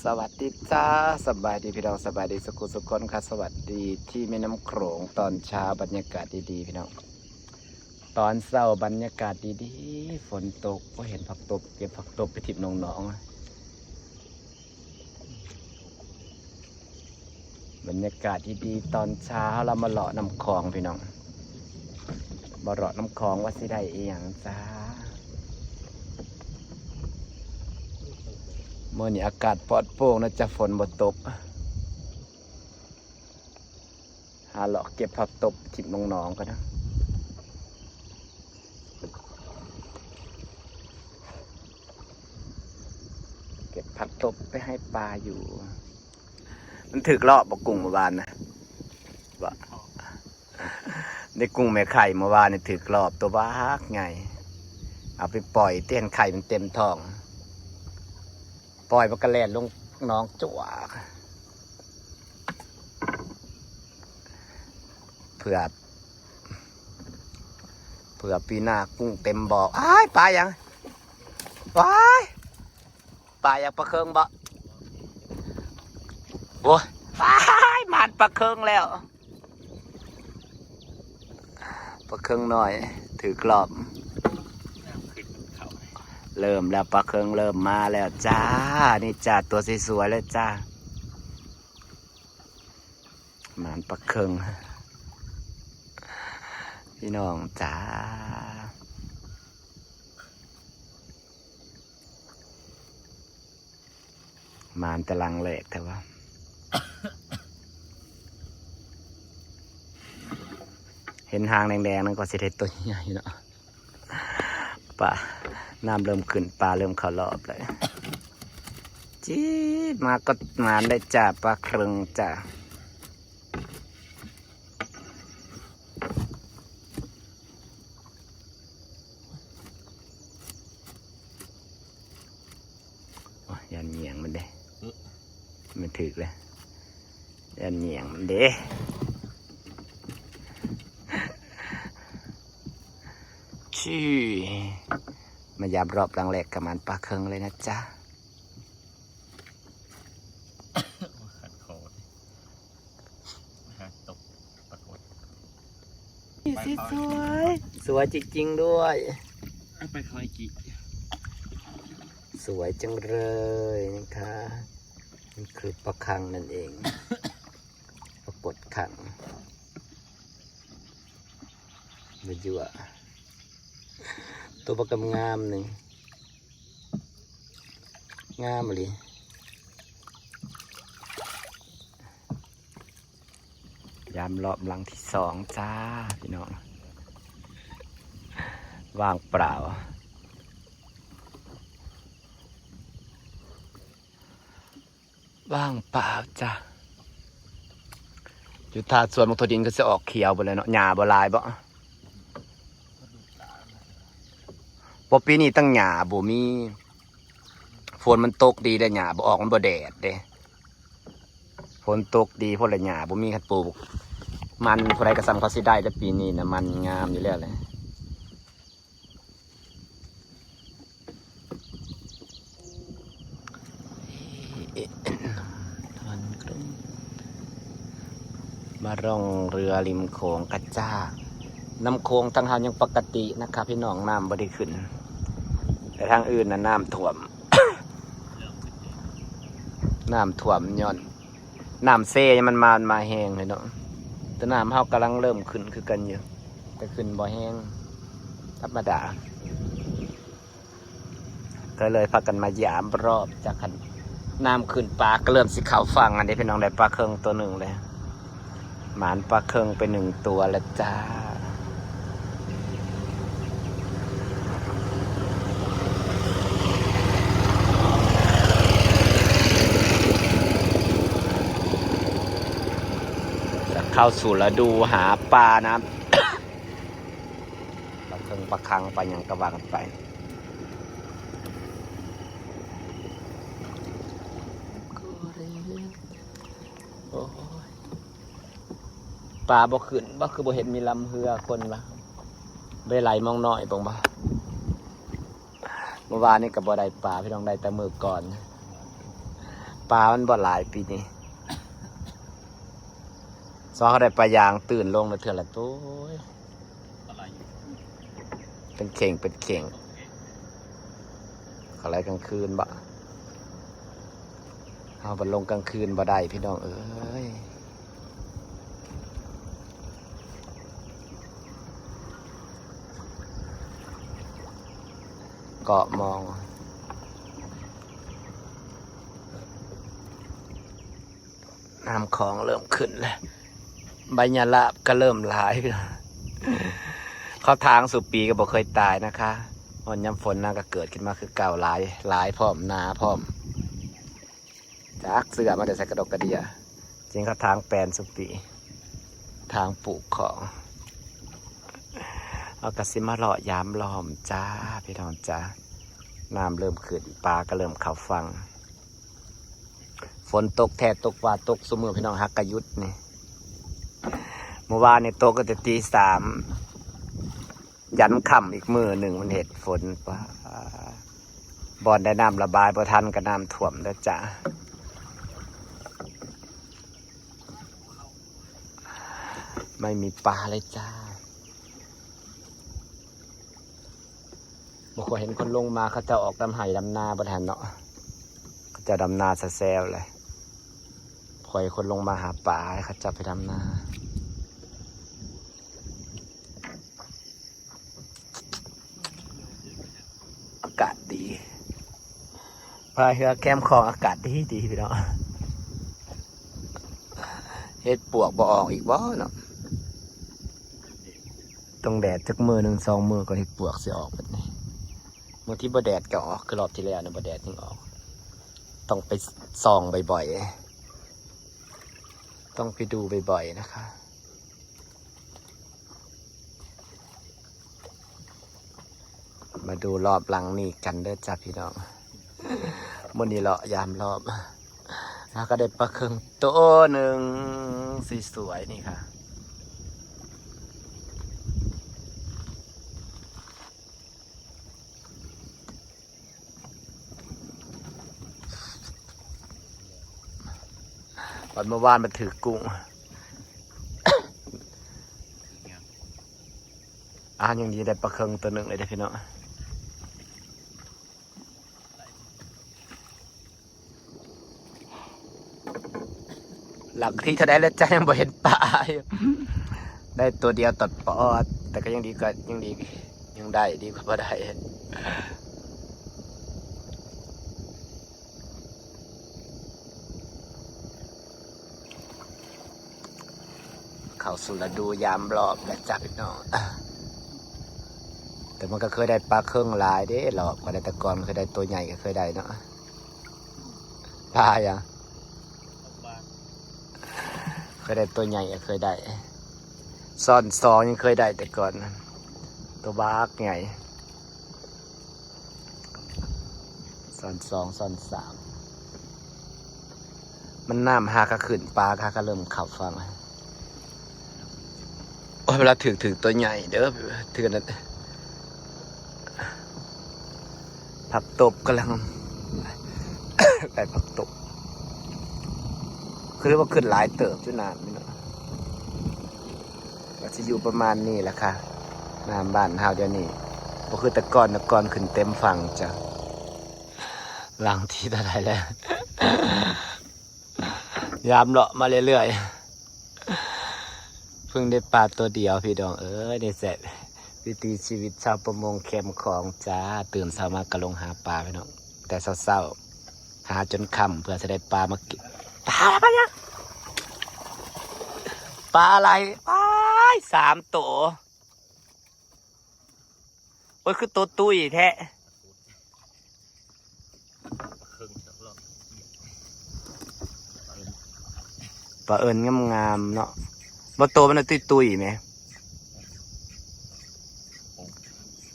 ສະຫວັດດີຈ້າ ສະບາຍດີພີ່ນ້ອງ ສະບາຍດີສຸຂູສຸຄົນຄ່ະ ສະຫວັດດີທີ່ແມ່ນ້ຳໂຂງຕອນເຊົ້າ ບັນຍາກາດດີໆ ພີ່ນ້ອງ ຕອນເຊົ້າບັນຍາກາດດີໆ ຝົນຕົກ ບໍ່ເຫັນຜັກຕົບ ເກັບຜັກຕົບໄປຖິ້ມໜອງໆ ບັນຍາກາດດີໆ ຕອນເຊົ້າ ເຮົາລະມາເລາະນ້ຳຂອງພີ່ນ້ອງ ມາເລາະນ້ຳຂອງວ່າຊິໄດ້ອີ່ຫຍັງຈ້າ ມື້ນີ້ອາກາດປອດໂປ່ງນະຈະ ຝົນບໍ່ຕົກ ຫາເລາະເກັບຜັກຕົບຖິ້ມໜອງໆ ກ່ອນນະ ເກັບຜັກຕົບໄປໃຫ້ປາຢູ່. ມັນຖືກລອບບໍ່ກຸ້ງມື້ວານນະ ບໍ່ ໄດ້ກຸ້ງແມ່ໄຂ່ມື້ວານນີ້ຖືກລອບ ຕົວບັກໃຫຍ່ ເອົາໄປປ່ອຍ ເຕັ້ນໄຂ່ມັນເຕັມທ້ອງ ປ່ອຍມັນກະແລ່ນລົງໜອງຈວກ ເພື່ອ ເພື່ອປີໜ້າກຸ້ງເຕັມບໍ່. ອ້າຍ ປາຫຍັງ? ວ້າຍ ປາຫຍັງ? ປາເຄິງບໍ່? ໂອ້ຍ ອ້າຍ ໝານປາເຄິງແລ້ວ ປາເຄິງນ້ອຍຖືກລອບ ເລີ່ມແລ້ວ ປາເຄິງເລີ່ມມາແລ້ວຈ້າ ນີ້ຈ້າ ຕົວສວຍໆ ເລີຍຈ້າ ໝານປາເຄິງ ພີ່ນ້ອງຈ້າ ໝານແຕ່ຫຼັງແລກແທ້ວ່າ ເຫັນຫາງແດງໆ ນັ້ນກໍຊິໄດ້ຕົວໃຫຍ່ເນາະ ປາ ນ້ຳເລີ່ມຂຶ້ນ ປາເລີ່ມເຂົ້າລອບແລ້ວ ຈີດ ມາກໍໝານໄດ້ຈ້າ ປາເຄິງຈ້າ. ໂອ້ຍ ຢ້ານຫຍ້ຽງມັນເດ້ ອື ມັນຖືກເລີຍ ຢ້ານຫຍ້ຽງມັນເດ້ ຊີ້ ມາຢາມລອບຫຼັງແລກກະໝານປາເຄິງເລີຍນະຈ໊ະ. ຂັดคอ หาตกปรากฏ นี่สิสวย สวยจริงๆ ด้วย ไปคอยกิน สวยจังเลยนะคะ มันคือปลาคังนั่นเอง ปรากฏคัง มายั่ว ตัวบักงามๆ หนึ่ง งามอีหลี ยามรอบหลังที่สองจ้า พี่น้อง ว่างเปล่า ว่างเปล่าจ้ะ อยู่ท่าสวนบักถั่วดินก็สิออกเขียวเบิดแล้วเนาะ หญ้าบ่หลายบ่ บ่ ปีนี้ตั้งหญ้าบ่มี ฝนมันตกดีเด้ หญ้าบ่ออก มันบ่แดดเด้ ฝนตกดี พวกละหญ้าบ่มี คันปลูกมันผู้ใดก็ส่ำเขาสิได้แล้ว ปีนี้น่ะมันงามอยู่แล้วแหละ มาร่องเรือริมโขงกระจ้า น้ำโขงทางเฮายังปกตินะครับพี่น้อง น้ำบ่ได้ขึ้น แต่ทางอื่นน่ะน้ำท่วม น้ำท่วมย้อน น้ำเซมันมา มันมาแฮงเลยเนาะ แต่น้ำเฮากำลังเริ่มขึ้นคือกันอยู่ แต่ขึ้นบ่แฮง ธรรมดา ก็เลยพากันมายามรอบจากคันน้ำขึ้น ปลาก็เริ่มสิเข้าฝั่งอันนี้พี่น้อง ได้ปลาเคิงตัวหนึ่งเลย หมานปลาเคิงไปหนึ่งตัวแล้วจ้า จะเข้าสู่ฤดูหาปลานะ ปลาเคิง ปลาคัง ปลาหยังก็ว่ากันไป โอ้ย ปลาบ่ขึ้นบ่ คือบ่เห็นมีลำเฮือคนวะ ไปไหลมองน้อยเบิ่งบ่ เมื่อวานนี้ก็บ่ได้ปลาพี่น้อง ได้แต่มื้อก่อน ປາມັນບໍ່ຫຼາຍປີນີ້. ຊອກເຮົາໄດ້ປາຢາງຕື່ນລົງເທື່ອລະໂຕຍ ເປັນເຂ່ງເປັນເຂ່ງ. ເຂົາໄລ່ກາງຄືນບໍ່? ເຮົາບັດລົງກາງຄືນບໍ່ໄດ້ພີ່ນ້ອງເອີຍ. ເກາະມອງ ນ້ຳຂອງເລີ່ມຂຶ້ນແລ້ວ ໃບຫຍ້າລາບກໍເລີ່ມຫຼາຍ. ເຂົາຖາງສູ່ປີກໍບໍ່ເຄີຍຕາຍນະຄະ. ຮອດຍາມຝົນນາກໍເກີດຂຶ້ນມາຄືເກົ່າ ຫຼາຍ ຫຼາຍພ້ອມ ໜາພ້ອມ. ຈັກເຊື້ອມາແຕ່ໃສກະດົກກະເດຍ. ຈິງເຂົາຖາງແປນສູ່ປີ ຖາງປູກຂອງ. ເຮົາກໍຊິມາເລາະຢາມລ້ອມຈ້າ ພີ່ນ້ອງຈ້າ. ນ້ຳເລີ່ມຂຶ້ນ ປາກໍເລີ່ມເຂົ້າຝັ່ງ. ຝົນຕົກແທ້ຕົກວ່າ ຕົກຊຸມື້ພີ່ນ້ອງ ຫາກະຢຸດນີ້. ມື້ວານນີ້ຕົກຕັ້ງແຕ່ຕີສາມ ຢັນຄ່ຳອີກມື້ໜຶ່ງ ມັນເຮັດຝົນ. ປາ ບ່ອນໃດນ້ຳລະບາຍບໍ່ທັນກໍນ້ຳຖ້ວມເດີຈ້າ. ໄມ່ມີປາເລີຍຈ້າ. ບໍ່ຄ່ອຍເຫັນຄົນລົງມາ ເຂົາເຈົ້າອອກດຳໄຮ່ດຳນາເບິດຫັ້ນເນາະ. ເຂົາເຈົ້າດຳນາຊະແຊວແຫຼະ. ຄ່ອຍຄົນລົງມາຫາປາ ເຂົາເຈົ້າໄປດຳນາ. ອາກາດດີ ພາຍເຮືອແຄມຂອງ ອາກາດດີດີພີ່ນ້ອງ. ເຫັດປວກບໍ່ອອກອີກບໍ່ເນາະ? ຕ້ອງແດດຈັກມື້ໜຶ່ງສອງມື້ກ່ອນເຫັດປວກຊິອອກແບບນີ້. ບາງທີບໍ່ແດດກໍອອກ ຄືຮອບທີ່ແລ້ວນະ ບໍ່ແດດຍັງອອກ. ຕ້ອງໄປສ່ອງບ່ອຍໆ ຕ້ອງໄປດູບ່ອຍໆ ນະຄະ. ມາດູລອບຫຼັງນີ້ກັນເດີຈ້າພີ່ນ້ອງ. ມື້ນີ້ເລາະຢາມລອບ ເຮົາກໍໄດ້ປາເຄິ່ງໂຕໜຶ່ງ ສວຍໆ ນີ້ຄ່ະ. ວັນເມື່ອວານມັນຖືກກຸ້ງ. ອ່າ ຍັງດີໄດ້ປາເຄິ່ງໂຕໜຶ່ງເລີຍເດ້ພີ່ນ້ອງ. ຫຼັກທີ່ເທົ່າໃດແລ້ວ ຈະຍັງບໍ່ເຫັນປາຢູ່. ໄດ້ໂຕດຽວຕອດປອດ ແຕ່ກໍຍັງດີກວ່າ ຍັງດີ ຍັງໄດ້ ດີກວ່າບໍ່ໄດ້. ເຂົ້າສູ່ລະດູຢາມລອບແລ້ວຈ້າພີ່ນ້ອງ. ແຕ່ມັນກໍເຄີຍໄດ້ປາເຄິ່ງຫຼາຍເດ້ ລອບກໍໄດ້ ແຕ່ກ່ອນເຄີຍໄດ້ໂຕໃຫຍ່ ກໍເຄີຍໄດ້ເນາະ. ປາຫຍັງ? ເຄີຍໄດ້ໂຕໃຫຍ່ ເຄີຍໄດ້ ຊ້ອນສອງຍັງເຄີຍໄດ້ແຕ່ກ່ອນ ໂຕບັກໃຫຍ່. ຊ້ອນສອງ ຊ້ອນສາມ ມັນນ້ຳຫາກະຂຶ້ນ ປາຫາກະເລີ່ມເຂົ້າຝັ່ງ. ໂອ້ຍ ເວລາຖືກ ຖືກໂຕໃຫຍ່ເດີ ຖືກອັນນັ້ນ. ຜັກຕົບກຳລັງ ໄດ້ຜັກຕົບ ຄືວ່າຂຶ້ນຫຼາຍເຕີບຢູ່ນ້ຳນີ້ເນາະ. ກໍຊິຢູ່ປະມານນີ້ແຫຼະຄ່ະ ນ້ຳບ້ານເຮົາດຽວນີ້ ບໍ່ຄືແຕ່ກ່ອນ ແຕ່ກ່ອນຂຶ້ນເຕັມຝັ່ງຈ້ະ. ຫຼັງທີ່ເທົ່າໃດແລ້ວ ຢາມເລາະມາເລື້ອຍໆ. ເພິ່ງໄດ້ປາໂຕດຽວພີ່ນ້ອງເອີຍ. ນີ້ແຫຼະວິຖີຊີວິດຊາວປະມົງແຄມຂອງຈ້າ. ຕື່ນເຊົ້າມາກໍລົງຫາປາພີ່ນ້ອງ ແຕ່ເຊົ້າໆ ຫາຈົນຄ່ຳເພື່ອຊິໄດ້ປາມາກິນ. ປາ ປາຫຍັງ? ປາໄຫຼ. ປາ ສາມໂຕ. ໂອ້ຍ ຄືໂຕຕຸ້ຍແທ້. ປາເອີນງາມໆ ເນາະ. ບໍ່ ໂຕມັນຕຸ້ຍໆ ແມ.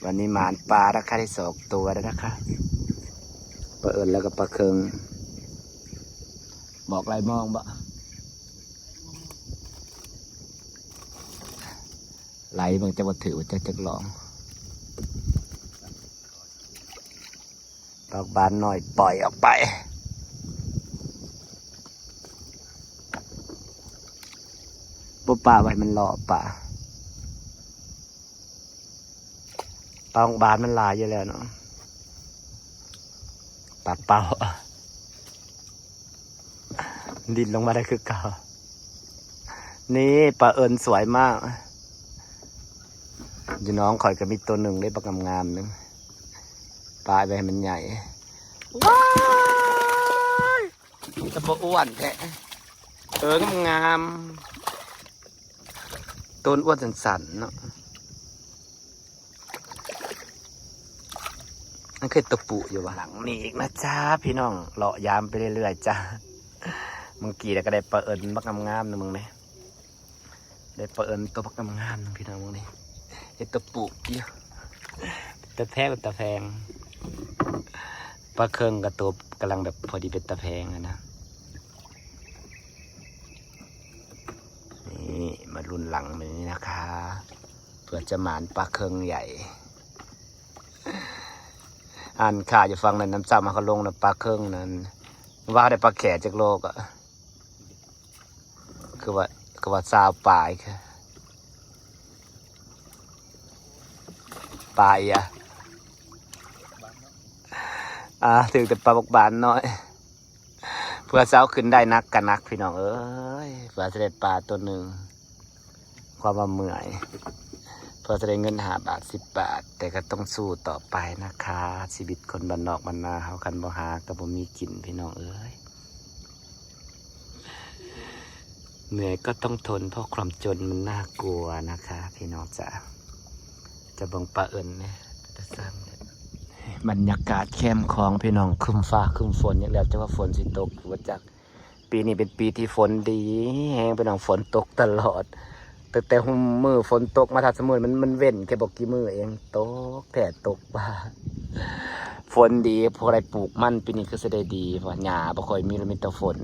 ວັນນີ້ໝານປາລະຄ່ະ ໄດ້ສອງໂຕແລ້ວນະຄະ. ປາເອີນ ແລ້ວກໍປາເຄິ່ງ. ບອກໄລ່ມອງບໍ? ໄລ່ເບິ່ງ ຈັກວ່າຖືກ ຈັກ ຈັກຫຼອງ. ດອກບານນ້ອຍປ່ອຍອອກໄປ. ບໍ່ ປະໄວ້ມັນເລາະປະ ປາຂອງບານມັນຫຼາຍຢູ່ແລ້ວເນາະ ປາເປົ້າ ດິ້ນລົງມາໄດ້ຄືເກົ່າ. ນີ້ປາເອີນສວຍມາກ ຢູ່ໜອງຂ້ອຍກໍມີໂຕໜຶ່ງເດ້ ບັກງາມໆໜຶ່ງ ປາໄວ້ໃຫ້ມັນໃຫຍ່ ວ້າຍ ແຕ່ບໍ່ອ້ວນແທ້ ເອີ ງາມໆ ໂຕນອ້ວນສັ້ນໆເນາະ. ມັນຄືຕົວຜູ້ຢູ່ຫວາ? ຫຼັງນີ້ອີກນະຈ້າພີ່ນ້ອງ ເລາະຢາມໄປເລື້ອຍໆຈ້າ. ເມື່ອກີ້ລະກະໄດ້ປາເອີນບັກງາມໆໜຶ່ງເບິ່ງແດ່ ໄດ້ປາເອີນຕົວບັກງາມໆໜຶ່ງພີ່ນ້ອງເບິ່ງນີ້ ເຫັນຕົວຜູ້ຢູ່ ຕາແພງ ຕາແພງ ປາເຄິງກະຕົວກຳລັງແບບພໍດີເປັນຕາແພງຫັ້ນນະ. ນີ້ມາລຸ້ນຫຼັງມື້ນີ້ນະຄະ ເພື່ອຈະໝານປາເຄິງໃຫຍ່. ອັນຂ້າຢູ່ຝັ່ງນັ້ນ ນ້ຳຊ້ຳເຮົາກໍລົງນະ ປາເຄິງນັ້ນ ວ່າໄດ້ປາແຂກຈັກໂລກໍ ຄືວ່າ ຄືວ່າຊາວປາຍ ປາອີ່ຫຍັງ ອ່າ ຖືກແຕ່ປາບັກບານນ້ອຍ. ເພື່ອເຊົ້າຂຶ້ນໄດ້ໜັກກະໜັກພີ່ນ້ອງເອີຍ ເພື່ອຈະໄດ້ປາໂຕໜຶ່ງ ຄວາມວ່າເມື່ອຍ ເພື່ອຈະໄດ້ເງິນຫ້າບາດສິບບາດ ແຕ່ກໍຕ້ອງສູ້ຕໍ່ໄປນະຄະ ຊີວິດຄົນບ້ານນອກບ້ານນາເຮົາ ຄັນບໍ່ຫາກໍບໍ່ມີກິນພີ່ນ້ອງເອີຍ. เหนื่อยก็ต้องทน เพราะความจนมันน่ากลัวนะคะพี่น้องจ๋า จะเบิ่งปลาเอิญเนี่ย เป็นตาซังเนี่ย บรรยากาศแคมป์ของพี่น้อง ครึ้มฟ้าครึ้มฝนอีกแล้ว จะว่าฝนสิตกหรือว่าจัก ปีนี้เป็นปีที่ฝนดีแฮงพี่น้อง ฝนตกตลอด ตั้งแต่มื้อฝนตกมา ถ้าสมมุติมัน มันเว้นแค่บ่กี่มื้อเอง ตกแท้ตกว่า ฝนดี พอได้ปลูกมันปีนี้คือสิได้ดี เพราะว่าหญ้าบ่ค่อยมี มีแต่ฝน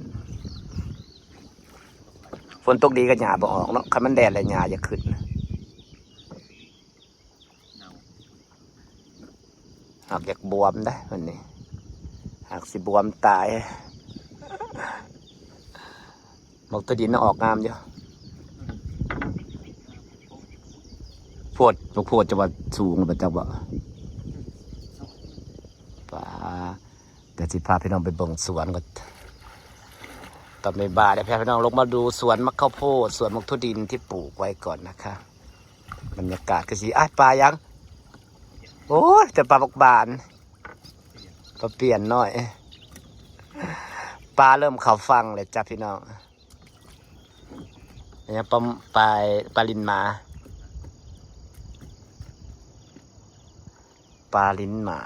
ฝนตกดีก็หญ้าบ่ออกเนาะ คันมันแดดแล้วหญ้าอยากขึ้น หากอยากบวมได้มันนี่ หากสิบวมตาย บักตัวดินน่ะออกงามอยู่ โพด บักโพดจะว่าสูงบ่จักบ่ ป้า เดี๋ยวสิพาพี่น้องไปเบิ่งสวนก่อน ตอนบ่ายๆ เดี๋ยวพาพี่น้องลงมาดูสวนมะข้าวโพด สวนมะถั่วดินที่ปลูกไว้ก่อนนะคะ บรรยากาศคือสิ อ้าย ปลายัง โอ้ย แต่ปลาบักบาน ปลาเปียนน้อย ปลาเริ่มเข้าฝั่งแล้วจ้ะพี่น้อง อันนี้ปลา ปลา ปลาลิ้นหมา ปลาลิ้นหมา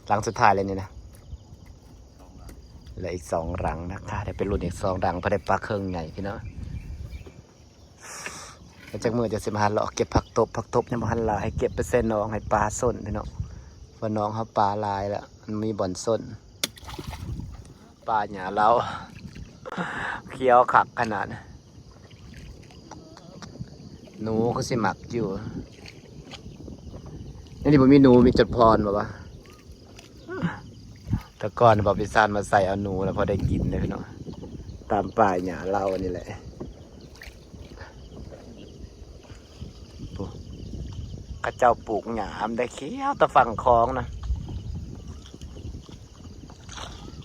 หลังสุดท้ายเลยนี่นะ เหลืออีกสองหลังนะคะ เดี๋ยวไปลุ้นอีกสองหลัง พอได้ปลาเคิงใหญ่พี่น้อง แล้วจักมื้อจะสิมาหาเลาะเก็บผักตบ ผักตบยังบ่ทันหลาย ให้เก็บไปใส่หนองให้ปลาส้นพี่น้อง ว่าหนองเฮาปลาหลายแล้ว มันมีบ่อนส้น ป่าหญ้าเลา เขียวคักขนาด หนูคือสิมักอยู่ ในนี้บ่มีหนู มีจดพรบ่วะ แต่ก่อนบ่าวพิสารมาใส่เอาหนูแล้วพอได้กินเด้อพี่น้อง ตามป่าหญ้าเลานี่แหละ เขาเจ้าปลูกหญ้า มันได้เขียวแต่ฝั่งคลองนะ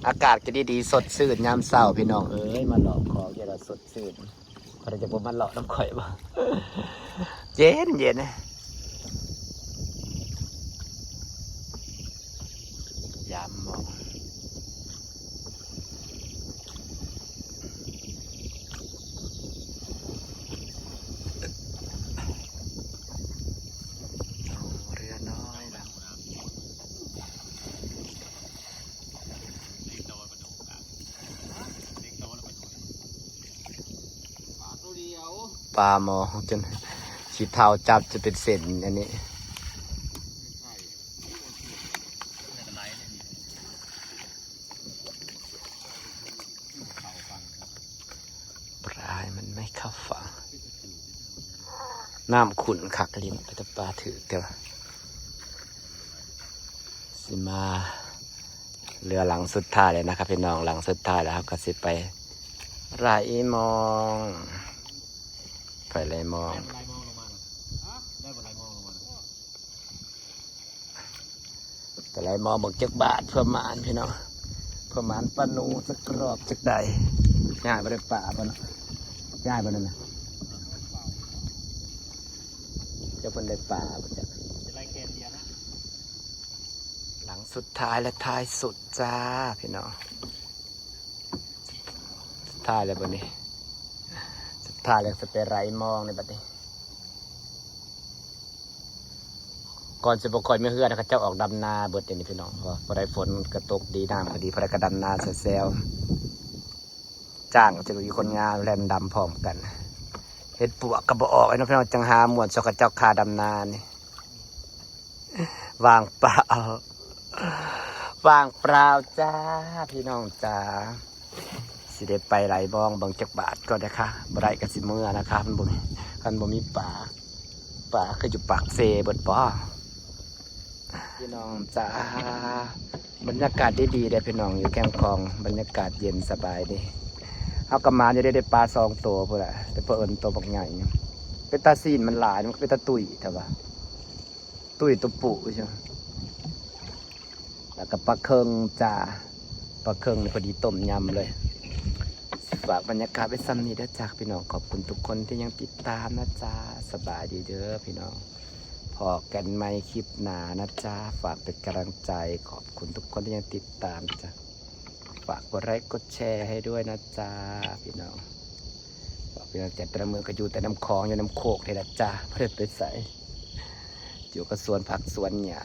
อากาศก็ดีๆ สดชื่นยามเช้าพี่น้องเอ้ย มาเลาะคลองจะได้สดชื่น เขาจะบ่มาเลาะนำข่อยบ่ เย็นๆ ยามหมอก เรือน้อยลำ ปลาหมอจนขี้เถ้าจับจะเป็นเส้นอันนี้ ปลามันไม่เข้าฝั่ง น้ำขุ่นคักอีหลี แต่ปลาถืกแต่ว่า สิมา เหลือหลังสุดท้ายแล้วนะครับพี่น้อง หลังสุดท้ายแล้ว เราก็สิไป ໄຫຼມອງ ໄປໄຫຼມອງ ໄດ້ບໍ່ໄຫຼມອງລົງມານະ? ໄດ້ບໍ່ໄຫຼມອງລົງມານະ? ໄປໄຫຼມອງເບິ່ງຈັກບາດ ເພື່ອໝານພີ່ນ້ອງ ເພື່ອໝານປາໜູ ຈັກຮອບຈັກໄດ້. ຍາຍບໍ່ໄດ້ປາບໍ່ເນາະ? ຍາຍບໍ່ນັ້ນນະ? ຈັກເພິ່ນໄດ້ປາບໍ່ຈັກ. ຈະໄລ່ແກນເດຍນະ. ຫຼັງສຸດທ້າຍ ແລະ ທ້າຍສຸດຈ້າພີ່ນ້ອງ. ສຸດທ້າຍແລ້ວບັດນີ້ ສຸດທ້າຍແລ້ວ ຊິໄປໄຫຼມອງໃນບັດນີ້. ກ່ອນຊິບໍ່ຄ່ອຍມີເຮືອນ ເຂົາເຈົ້າອອກດຳນາເບິດນີ້ພີ່ນ້ອງ ເພາະວ່າພໍໄດ້ຝົນກະຕົກດີ ນ້ຳກະດີ ພໍໄດ້ກະດຳນາແຊວໆ. ຈ້າງກະຈະມີຄົນງານແລ່ນດຳພ້ອມກັນ. ເຫັດປວກກະບໍ່ອອກເນາະພີ່ນ້ອງ ຈັ່ງຫາມ່ວນຊ່ວຍເຂົາເຈົ້າຄ່າດຳນານີ້. ວ່າງເປົ່າ ວ່າງເປົ່າຈ້າພີ່ນ້ອງຈ້າ. ຊິໄດ້ໄປໄຫຼມອງເບິ່ງຈັກບາດກ່ອນເດີຄ່ະ. ບໍ່ໄດ້ກະຊິເມືອນະຄະ ມັນບໍ່ມີ ຄັນບໍ່ມີປາ. ປາຄືຢູ່ປາກເຊເບິດບໍ? ພີ່ນ້ອງຈ້າ ບັນຍາກາດດີໆເດ້ພີ່ນ້ອງ ຢູ່ແຄມຂອງ ບັນຍາກາດເຢັນສະບາຍດີ. ເຮົາກະມາຢູ່ເດ້ ໄດ້ປາສອງໂຕພຸ້ນລະ ແຕ່ເຜີອິນໂຕບັກໃຫຍ່. ເປັນຕາຊີ້ນມັນຫຼາຍ ມັນກະເປັນຕາຕຸ້ຍແທ້ຫວາ. ຕຸ້ຍໂຕຜູ້ ແລ້ວກະປາເຄິງຈ້າ ປາເຄິງນີ້ພໍດີຕົ້ມຍຳເລີຍ. ຝາກບັນຍາກາດໄວ້ສ່ຳນີ້ເດີຈ້າພີ່ນ້ອງ. ຂອບຄຸນທຸກຄົນທີ່ຍັງຕິດຕາມນະຈ້າ. ສະບາຍດີເດີພີ່ນ້ອງ. ພໍ້ກັນໃໝ່ຄລິບໜ້ານະຈ້າ. ຝາກເປັນກຳລັງໃຈ. ຂອບຄຸນທຸກຄົນທີ່ຍັງຕິດຕາມຈ້າ. ຝາກກົດໄລກົດແຊໃຫ້ດ້ວຍນະຈ້າພີ່ນ້ອງ. ບອກພີ່ນ້ອງ ແຕ່ລະມື້ກະຢູ່ແຕ່ນ້ຳຂອງ ຢູ່ນ້ຳໂຂກນີ້ລະຈ້າ ບໍ່ໄດ້ໄປໃສ. ຢູ່ກະສວນຜັກສວນຫຍ້າ.